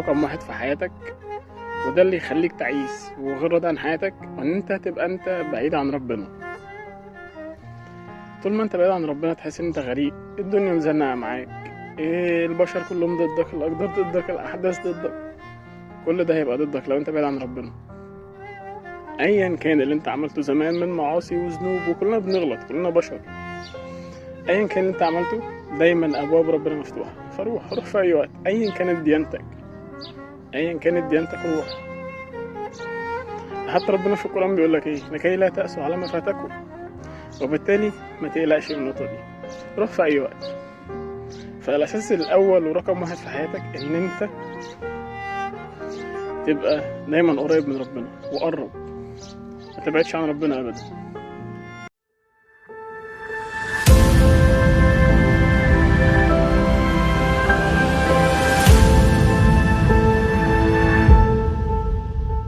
رقم واحد في حياتك، وده اللي يخليك تعيس وغير راضي عن حياتك، وان انت تبقى انت بعيد عن ربنا. طول ما انت بعيد عن ربنا تحس ان انت غريب، الدنيا مزنقه معاك، إيه البشر كلهم ضدك، الاقدار ضدك، الاحداث ضدك، كل ده هيبقى ضدك لو انت بعيد عن ربنا. ايا كان اللي انت عملته زمان من معاصي وذنوب، وكلنا بنغلط، كلنا بشر، ايا كان اللي انت عملته دايما ابواب ربنا مفتوحة، فروح روح في اي وقت، ايا كانت ديانتك، ايا كانت ديانتك روح. حتى ربنا في القرآن بيقول لك ايه؟ لكي لا تأسوا على ما فاتكم، وبالتالي ما تقلقش من النقطة دي، روح في اي وقت. فالاساس الاول ورقم واحد في حياتك ان انت تبقى دايما قريب من ربنا، وقرب، ما تبعدش عن ربنا ابدا.